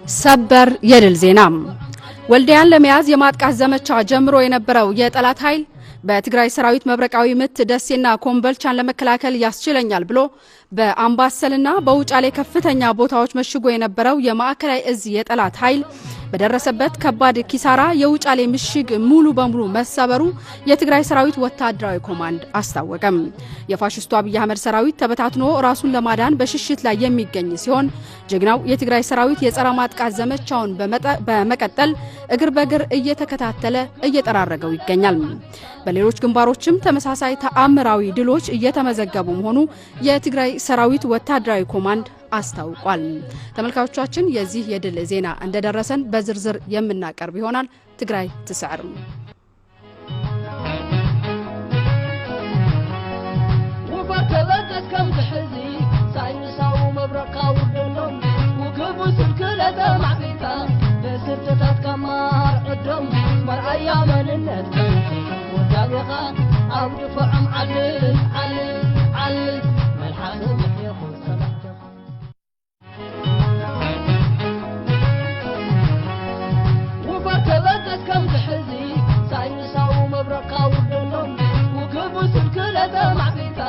ሰበር የድል ዜና። ወልዲያን ለመያዝ የማጥቃት ዘመቻ ጀምሮ የነበረው የጠላት ኃይል በትግራይ ሰራዊት መብረቃዊ ምት ደሴና ኮምበልቻን ለመከላከል ያስችለኛል ብሎ በአምባሰልና በውጫሌ ከፍተኛ ቦታዎች መሽጎ የነበረው የማዕከላዊ እዝ የጠላት ኃይል በደረሰበት ከባድ ኪሳራ የውጫሌ ምሽግ ሙሉ በሙሉ መሰበሩ የትግራይ ሰራዊት ወታደራዊ ኮማንድ አስታወቀም። የፋሽስቱ አብይ አህመድ ሰራዊት ተበታትኖ ራሱን ለማዳን በሽሽት ላይ የሚገኝ ሲሆን፣ ጀግናው የትግራይ ሰራዊት የጸረ ማጥቃት ዘመቻውን በመጠ-፣ በመቀጠል እግር በእግር እየተከታተለ እየጠራረገው ይገኛል። በሌሎች ግንባሮችም ተመሳሳይ ተአምራዊ ድሎች እየተመዘገቡ መሆኑ የትግራይ ሰራዊት ወታደራዊ ኮማንድ አስታውቋል። ተመልካቾቻችን፣ የዚህ የድል ዜና እንደደረሰን በዝርዝር የምናቀርብ ይሆናል። ትግራይ ትስዕር። ውፈር ተበገስ ከምዚ ሕዚ፣ ሳይንሳዊ መብረቕካ ውርደሎም፣ ውግቡ ስልኪ ለተማዕቢልካ፣ ብስርትታትካ ማርዕዶም፣ መርኣያ መንነትካ፣ ወዳቤኻ ኣብ ድፎዖም ዓልል፣ ዓልል፣ ዓልል፣ መልሓስ ምሕየኹ ሰላምተኻ። ውፈር ተበገስ ከምዚ ሕዚ፣ ሳይንሳዊ መብረቕካ ውርደሎም፣ ውግቡ ስልኪ ለተማዕቢልካ፣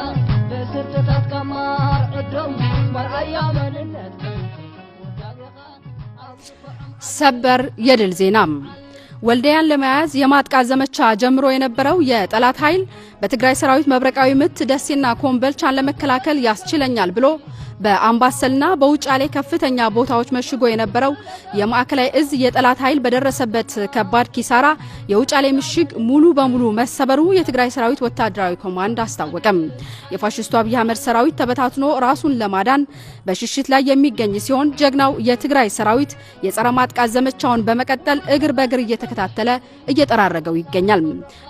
ብስርትታትካ ማርዕዶም፣ መርኣያ መንነትካ፣ ወዳቤኻ ኣብ ድፎዖም ሰበር የድል ዜና። ወልዲያን ለመያዝ የማጥቃት ዘመቻ ጀምሮ የነበረው የጠላት ኃይል በትግራይ ሰራዊት መብረቃዊ ምት ደሴና ኮምበልቻን ለመከላከል ያስችለኛል ብሎ በአምባሰልና በውጫሌ ከፍተኛ ቦታዎች መሽጎ የነበረው የማዕከላዊ እዝ የጠላት ኃይል በደረሰበት ከባድ ኪሳራ የውጫሌ ምሽግ ሙሉ በሙሉ መሰበሩ የትግራይ ሰራዊት ወታደራዊ ኮማንድ አስታወቀም። የፋሽስቱ አብይ አህመድ ሰራዊት ተበታትኖ ራሱን ለማዳን በሽሽት ላይ የሚገኝ ሲሆን፣ ጀግናው የትግራይ ሰራዊት የጸረ ማጥቃት ዘመቻውን በመቀጠል እግር በእግር እየተከታተለ እየጠራረገው ይገኛል።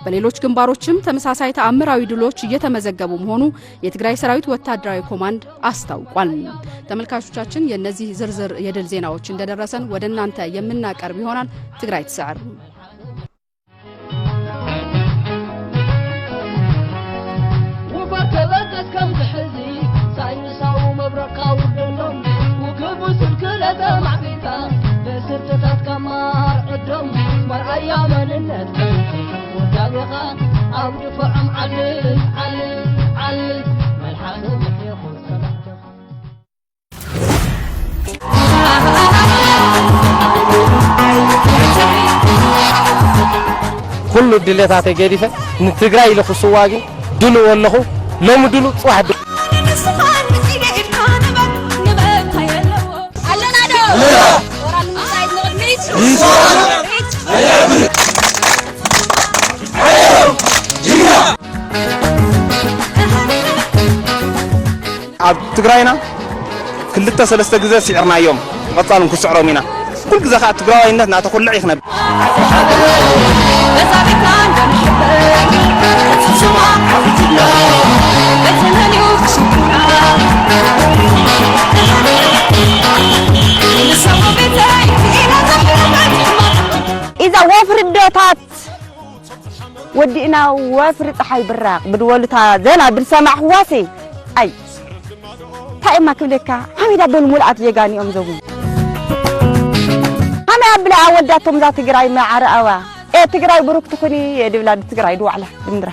በሌሎች ግንባሮችም ተመሳሳይ ተአምራዊ ድሎች እየተመዘገቡ መሆኑ የትግራይ ሰራዊት ወታደራዊ ኮማንድ አስታውቋል። ተመልካቾቻችን፣ የእነዚህ ዝርዝር የድል ዜናዎች እንደደረሰን ወደ እናንተ የምናቀርብ ይሆናል። ትግራይ ትስዕር። ውፈር ተበገስ ከምዚ ሕዚ፣ ሳይንሳዊ መብረቕካ ውርደሎም፣ ውግቡ ስልኪ ለተማዕቢልካ፣ ብስርትታትካ ማርዕዶም፣ መርኣያ መንነትካ፣ ወዳቤኻ ኣብ ድፎዖም ዓልል፣ ዓልል፣ ዓልል፣ መልሓስ ምሕየኹ ሰላምተኻ። ኩሉ ድሌታተይ ገዲፈ ንትግራይ ኢለ ክስዋ ግን ድልው ኣለኹ። ሎሚ ድሉ፣ ጽባሕ ድሉ። ኣለና ዶ? ወራር ንምንታይ ንቕድሚት? ኣብ ትግራይና ክልተ ሰለስተ ግዜ ስዒርናዮም፣ ብቐጻል እውን ክስዕሮም ኢና። ኩሉ ግዜ ከኣ ትግራዋይነት እናተኹልዕ እዩ ክነብር። ኢዛ ወፍሪ ኣዶታት ወዲእና ወፍሪ ጸሓይ ብራቕ ብድወሉታ ዘና ብድሰማዕኽዋሲ። ኣይ፣ እንታይ እማ ክብለካ፣ ሓሚዳ በሉ ሙሉኣት ጀጋኒኦም ዘቡ። ሓመይ ኣብላ ኣወዳቶም ዛ ትግራይ መዓረኣዋ። ኤ ትግራይ ብሩክ ትኹኒ፣ የድብላ ትግራይ ድዋዕላ ድምድራ።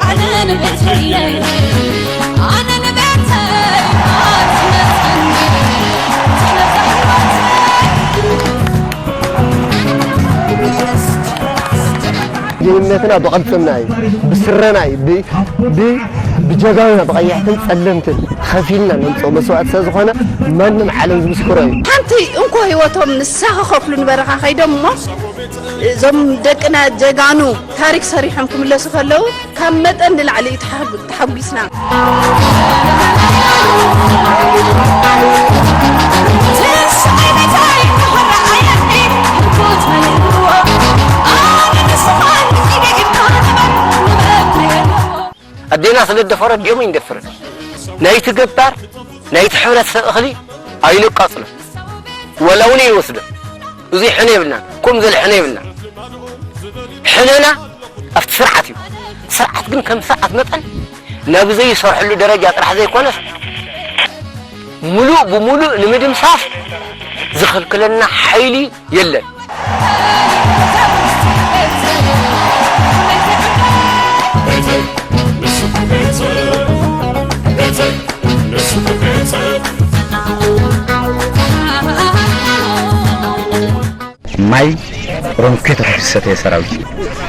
ኣነ ንቤተይ፣ ኣነ ንቤተይ፣ ኣትመጽኒ፣ ትመጻ ህይወተይ። ጅግንነትና ብቐልጽምና እዩ፣ ብስረና እዩ፣ ብ-፣ ብ-፣ ብጀጋኑና ብቐያሕትን ጸለምትን ኸፊልና ነምጽኦ መስዋእቲ ስለ ዝኾነ ማንም ዓለም ዝምስክሮ እዩ። ሓንቲ እንኮ ህይወቶም ንሳ ክኸፍሉ ንበረኻ ከይዶም እሞ እዞም ደቅና ጀጋኑ ታሪክ ሰሪሖም ክምለሱ ከለዉ ካብ መጠን ንላዕሊ እዩ ተሓጉ-፣ ተሓጒስና። ኣዴና ስለ ደፈረ ኣዲኦም ኣይንደፍርን። ናይቲ ገባር፣ ናይቲ ሕብረተሰብ እኽሊ ኣይነቃጽሎ፣ ወላ እውን ኣይንወስዶ። እዚ ሕነ የብልናን፣ ከምኡ ዝበለ ሕነ የብልናን። ሕነና ኣብቲ ስርዓት እዩ። ስርዓት ግን ከም ስርዓት መጠን ናብ ዘይሰርሐሉ ደረጃ ጥራሕ ዘይኮነስ፣ ሙሉእ ብሙሉእ ንምድምሳስ ዝኽልክለና ሓይሊ የለን። ማይ ሮንኬት ተተፊሰተ ሰራዊት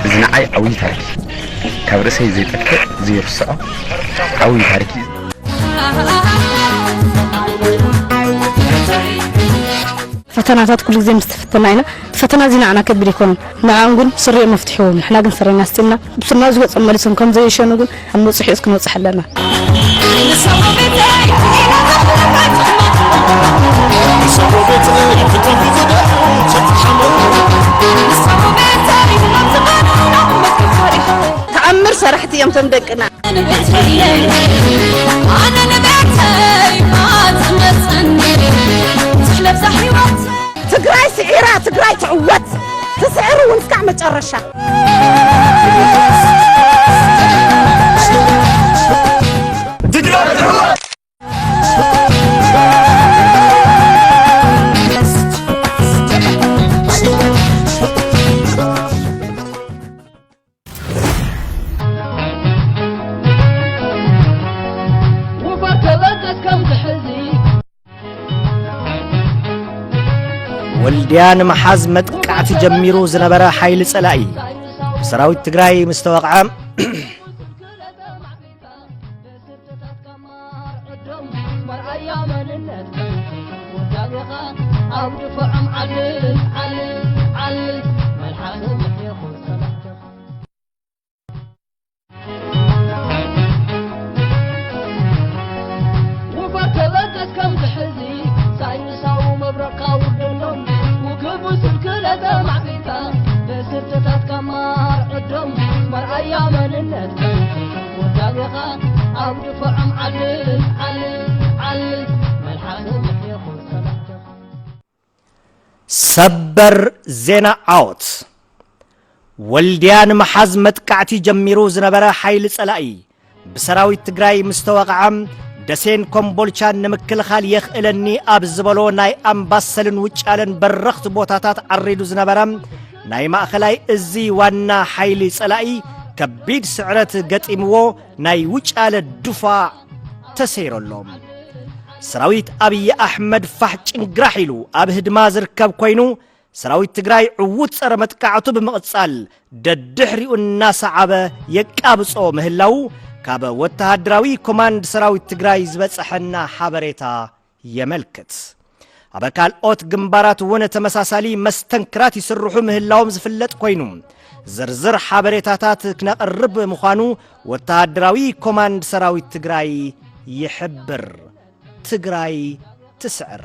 እዚ ንዓይ ዓብዪ ታሪክ ካብ ርእሰይ ዘይጠፍእ ዘይርስዖ ዓብዪ ታሪክ እዩ። ፈተናታት ኩሉ ግዜ ምስ ተፈተና ኢና። እቲ ፈተና እዚ ንዓና ከቢድ ኣይኮነን፣ ንዕኦም ግን ስሪኦም መፍትሕዎም። ንሕና ግን ስረና ስጢምና ብስርና ዝወፅኦም መሊሶም ከም ዘየሸኑ ግን ኣብ መብፅሒኡ ክንበፅሕ ኣለና። ተኣምር ሰራሕቲ እዮም እቶም ደቅና። ትግራይ ስዒራ ትግራይ ትዕወት። ትስዕር እውን እስካዕ መጨረሻ። ወልድያ ንምሓዝ መጥቃዕቲ ጀሚሩ ዝነበረ ሓይሊ ጸላኢ ብሰራዊት ትግራይ ምስ ተወቕዐ፣ ሰበር ዜና ዓወት። ወልድያ ንምሓዝ መጥቃዕቲ ጀሚሩ ዝነበረ ሓይሊ ጸላኢ ብሰራዊት ትግራይ ምስ ተወቕዐ፣ ደሴን ኮምቦልቻን ንምክልኻል የኽእለኒ ኣብ ዝበሎ ናይ ኣምባሰልን ውጫለን በረኽቲ ቦታታት ዓሪዱ ዝነበረ ናይ ማእኸላይ እዚ ዋና ሓይሊ ጸላኢ ከቢድ ስዕረት ገጢምዎ ናይ ውጫለ ዱፋዕ ተሰይረሎም። ሰራዊት ኣብይ ኣሕመድ ፋሕ ጭንግራሕ ኢሉ ኣብ ህድማ ዝርከብ ኮይኑ፣ ሰራዊት ትግራይ ዕዉት ጸረ መጥቃዕቱ ብምቕጻል ደድሕሪኡ እናሰዓበ የቃብጾ ምህላዉ ካብ ወተሃደራዊ ኮማንድ ሰራዊት ትግራይ ዝበጸሐና ሓበሬታ የመልክት። ኣብ ካልኦት ግንባራት እውን ተመሳሳሊ መስተንክራት ይስርሑ ምህላዎም ዝፍለጥ ኮይኑ፣ ዝርዝር ሓበሬታታት ክነቕርብ ምዃኑ ወተሃደራዊ ኮማንድ ሰራዊት ትግራይ ይሕብር። ትግራይ ትስዕር።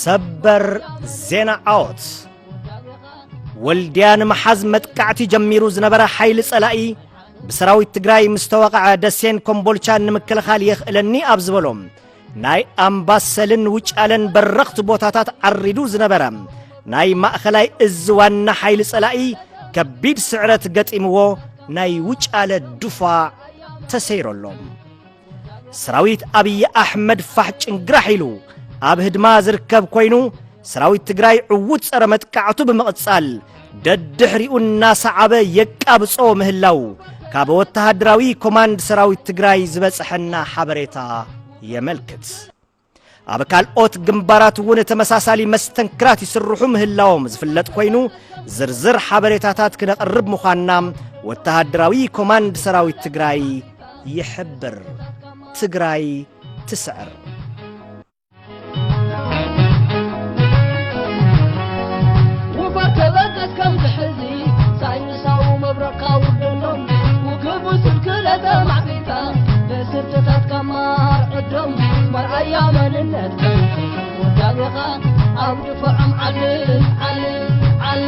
ሰበር ዜና ዓወት። ወልድያ ንምሓዝ መጥቃዕቲ ጀሚሩ ዝነበረ ሓይሊ ጸላኢ ብሰራዊት ትግራይ ምስ ተወቕዐ፣ ደሴን ኮምቦልቻን ንምክልኻል የኽእለኒ ኣብ ዝበሎ ናይ ኣምባሰልን ውጫለን በረኽቲ ቦታታት ዓሪዱ ዝነበረ ናይ ማእኸላይ እዚ ዋና ሓይሊ ጸላኢ ከቢድ ስዕረት ገጢምዎ ናይ ውጫለ ዱፋዕ ተሰይረሎም። ሰራዊት ኣብይ ኣሕመድ ፋሕ ጭንግራሕ ኢሉ ኣብ ህድማ ዝርከብ ኮይኑ፣ ሰራዊት ትግራይ ዕዉት ጸረ መጥቃዕቱ ብምቕጻል ደድሕሪኡ እናሰዓበ የቃብጾ ምህላው ካብ ወተሃደራዊ ኮማንድ ሰራዊት ትግራይ ዝበጽሐና ሓበሬታ የመልክት። ኣብ ካልኦት ግንባራት እውን ተመሳሳሊ መስተንክራት ይስርሑ ምህላዎም ዝፍለጥ ኮይኑ፣ ዝርዝር ሓበሬታታት ክነቕርብ ምዃንና ወተሃደራዊ ኮማንድ ሰራዊት ትግራይ ይሕብር። ትግራይ ትስዕር። መርኣያ መንነት ውዳቤኻ ኣብ ድፎዖም ዓሊ ዓሊ ዓሊ